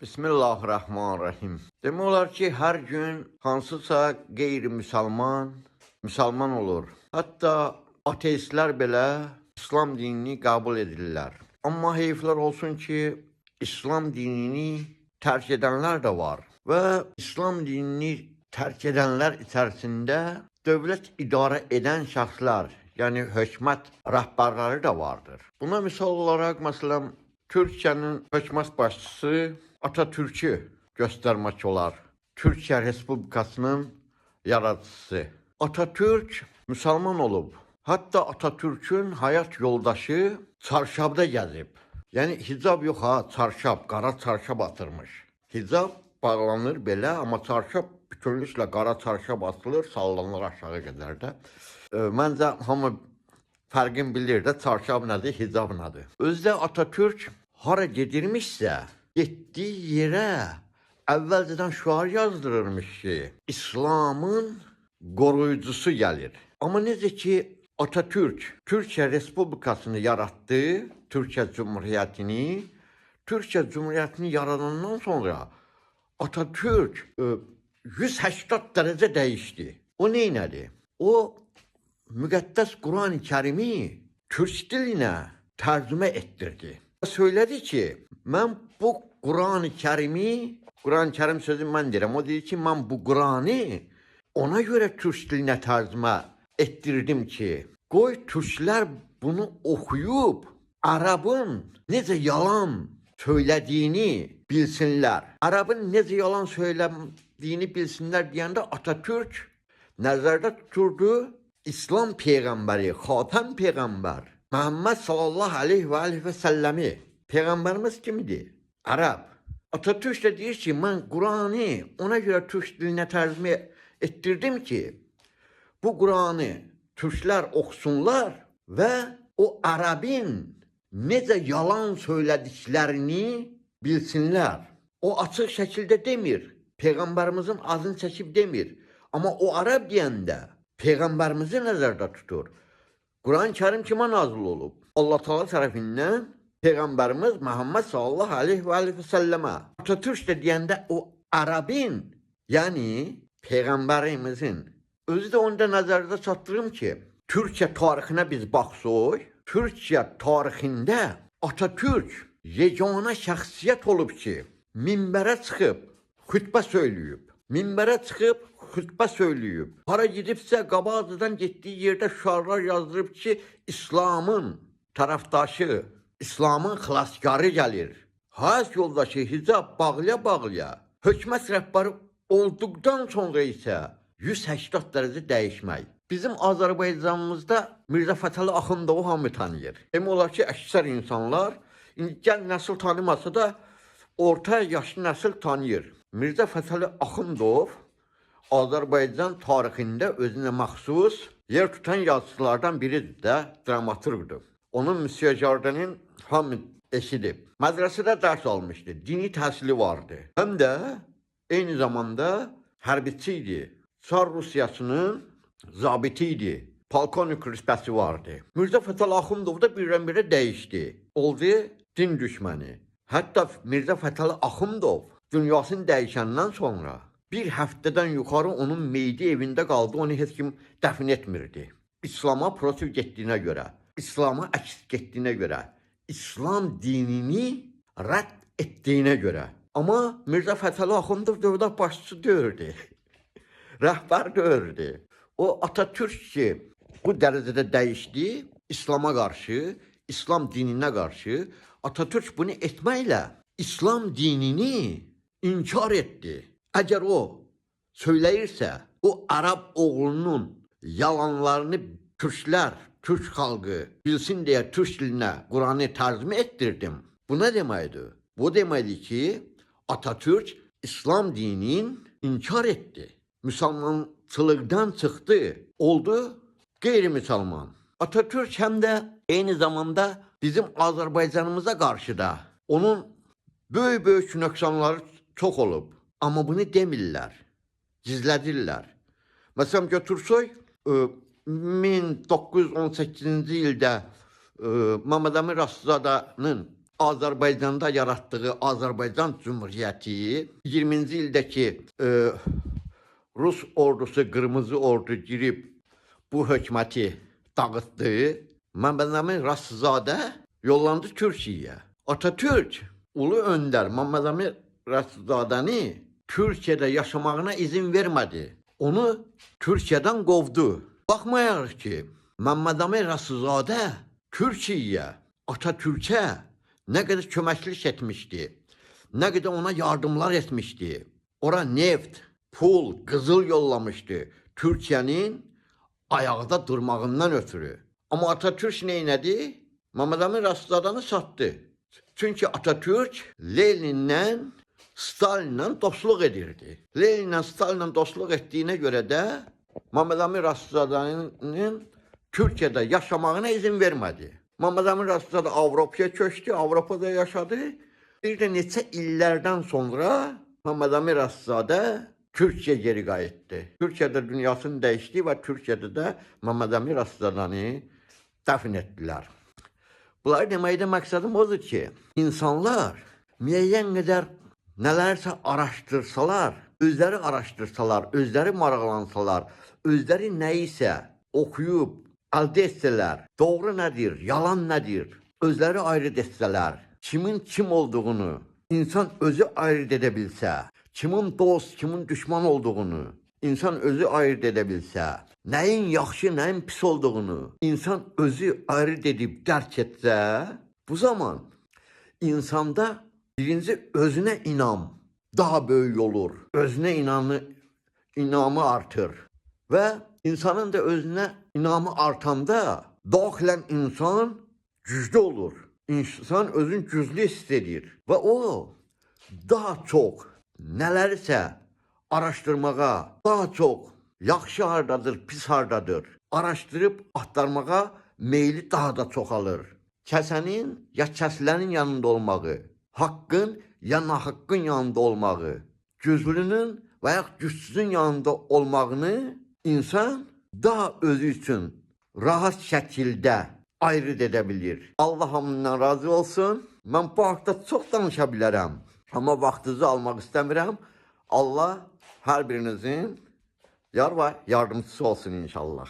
Bismillahirrahmanirrahim. Demək olar ki, hər gün hansısa qeyri-müsəlman müsəlman olur. Hətta ateistlər belə İslam dinini qəbul edirlər. Amma heyflər olsun ki, İslam dinini tərk edənlər də var və İslam dinini tərk edənlər içərisində dövlət idarə edən şəxslər, yəni hökumət rəhbərləri də vardır. Buna misal olaraq, məsələn, Türkiyənin hökumət başçısı Atatürk'ü göstərmək olar. Türkiyə Respublikasının yaradıcısı. Atatürk müsəlman olub. Hətta Atatürk'ün həyat yoldaşı çarşabda gəzib. Yəni hicab yox ha, çarşab, qara çarşab atırmış. Hicab bağlanır belə, amma çarşab bütünlüklə qara çarşab atılır, sallanır aşağı qədər də. Məncə hamı fərqini bilir də çarşab nədir, hicab nədir. Özü də Atatürk hara gedirmişsə, getdiyi yerə əvvəlcədən şüar yazdırırmış ki, İslamın qoruyucusu gəlir. Amma necə ki Atatürk Türkiyə Respublikasını yaratdı, Türkiyə Cümhuriyyətini, Türkiyə Cümhuriyyətini yaradandan sonra Atatürk 180 dərəcə dəyişdi. O nə elədi? O müqəddəs Quran-ı Kərimi türk dilinə tərcümə etdirdi. Söylədi ki, mən bu Quran-ı Kərimi, Quran-ı Kərim sözü mən deyirəm, o deyir ki, mən bu Quranı ona görə türk dilinə tərcümə etdirdim ki, qoy türklər bunu oxuyub Ərəbin necə yalan söylədiyini bilsinlər. Ərəbin necə yalan söylədiyini bilsinlər deyəndə Atatürk nəzərdə tuturdu İslam peyğəmbəri, Xatəm peyğəmbər Məhəmməd sallallahu aleyhi və aleyhi və səlləmi. Peyğəmbərimiz kimdir? Ərəb. Atatürk də deyir ki, mən Quranı ona görə türk dilinə tərcümə etdirdim ki, bu Quranı türklər oxusunlar və o Ərəbin necə yalan söylədiklərini bilsinlər. O açıq şəkildə demir. Peyğəmbərimizin adını çəkib demir. Amma o Ərəb deyəndə Peyğəmbərimizi nəzərdə tutur. Quran-ı Kərim kimə nazil olub? Allah Teala tərəfindən Peyğəmbərimiz Məhəmməd sallallahu aleyhi və aleyhi və səlləmə. Atatürk də deyəndə o Ərəbin, yəni Peyğəmbərimizin, özü də onu da nəzərdə çatdırım ki, Türkiyə tarixinə biz baxsaq, Türkiyə tarixində Atatürk yeganə şəxsiyyət olub ki, minbərə çıxıb xütbə söyləyib. Minbərə çıxıb xütbə söyləyib. Hara gedibsə qabaqcadan getdiyi yerdə şüarlar yazdırıb ki, İslamın tərəfdaşı, İslamın xilaskarı gəlir. Həyat yoldaşı hicab bağlaya-bağlaya hökumət rəhbəri olduqdan sonra isə 180 dərəcə dəyişmək. Bizim Azərbaycanımızda Mirzə Fətəli Axundovu hamı tanıyır. Demək olar ki, əksər insanlar, indi gənc nəsil tanımasa da orta yaşlı nəsil tanıyır. Mirzə Fətəli Axundov Azərbaycan tarixində özünə məxsus yer tutan yazıçılardan biridir də, dramaturqdur. Onun Müsyo Jardenin hamı eşidib. Mədrəsədə dərs almışdı, dini təhsili vardı. Həm də eyni zamanda hərbiçi idi. Çar Rusiyasının zabiti idi. Polkovnik rütbəsi vardı. Mirzə Fətəli Axundov da birdən-birə dəyişdi. Oldu din düşməni. Hətta Mirzə Fətəli Axundov dünyasını dəyişəndən sonra bir həftədən yuxarı onun meyidi evində qaldı, onu heç kim dəfn etmirdi. İslama protiv getdiyinə görə, İslama əks getdiyinə görə, İslam dinini rədd etdiyinə görə. Amma Mirzə Fətəli Axundov dövlət başçısı deyildi. Rəhbər deyildi. O Atatürk ki, bu dərəcədə dəyişdi İslama qarşı, İslam dininə qarşı. Atatürk bunu etməklə İslam dinini inkar etdi. Əgər o söyləyirsə, o Ərəb oğlunun yalanlarını türklər, türk xalqı bilsin deyə türk dilinə Quranı tərcümə etdirdim. Bu nə deməkdir? Bu deməkdir ki, Atatürk İslam dinini inkar etdi. Müsəlmançılıqdan çıxdı, oldu qeyri-müsəlman. Atatürk həm də eyni zamanda bizim Azərbaycanımıza qarşı da onun böyük-böyük nöqsanları çox olub. Amma bunu demirlər, gizlədirlər. Məsələn, götürsək, 1918-ci ildə Məmməd Əmin Rəsulzadənin Azərbaycanda yaratdığı Azərbaycan Cümhuriyyəti 20-ci ildəki Rus ordusu, Qırmızı ordu girib bu hökuməti dağıtdı. Məmməd Əmin Rəsulzadə yollandı Türkiyəyə. Atatürk, ulu öndər Məmməd Əmin Rəsulzadəni Türkiyədə yaşamağına izin vermədi. Onu Türkiyədən qovdu. Baxmayaraq ki, Məmməd Əmin Rəsulzadə Türkiyəyə, Atatürkə nə qədər köməklik etmişdi, nə qədər ona yardımlar etmişdi. Ora neft, pul, qızıl yollamışdı Türkiyənin ayaqda durmağından ötürü. Amma Atatürk nə elədi? Məmməd Əmin Rəsulzadəni satdı. Çünki Atatürk Leninlə, Stalinlə dostluq edirdi. Leninlə, Stalinlə dostluq etdiyinə görə də Məmməd Əmin Rəsulzadənin Türkiyədə yaşamağına izin vermədi. Məmməd Əmin Rəsulzadə Avropaya köçdü, Avropada yaşadı. Bir də neçə illərdən sonra Məmməd Əmin Rəsulzadə Türkiyə geri qayıtdı. Türkiyədə dünyasını dəyişdi və Türkiyədə də Məmməd Əmin Rəsulzadəni dəfn etdilər. Bunları deməkdə məqsədim odur ki, insanlar müəyyən qədər nələrsə araşdırsalar, özləri araşdırsalar, özləri maraqlansalar, özləri nəyisə oxuyub əldə etsələr, doğru nədir, yalan nədir, özləri ayırt etsələr, kimin kim olduğunu insan özü ayırt edə bilsə, kimin dost, kimin düşman olduğunu insan özü ayırt edə bilsə, nəyin yaxşı, nəyin pis olduğunu insan özü ayırt edib dərk etsə, bu zaman insanda birinci özünə inam daha böyük olur. Özünə inamı artır və insanın da özünə inamı artanda daxilən insan güclü olur. İnsan özünü güclü hiss edir və o daha çox nələrisə araşdırmağa, daha çox yaxşı hardadır, pis hardadır, araşdırıb axtarmağa meyli daha da çoxalır. Kəsənin ya kəsilənin yanında olmağı, haqqın ya nahaqqın yanında olmağı, güclünün və ya gücsüzün yanında olmağını insan daha özü üçün rahat şəkildə ayırt edə bilir. Allah hamından razı olsun. Mən bu haqda çox danışa bilərəm, amma vaxtınızı almaq istəmirəm. Allah hər birinizin yar və yardımcısı olsun inşallah.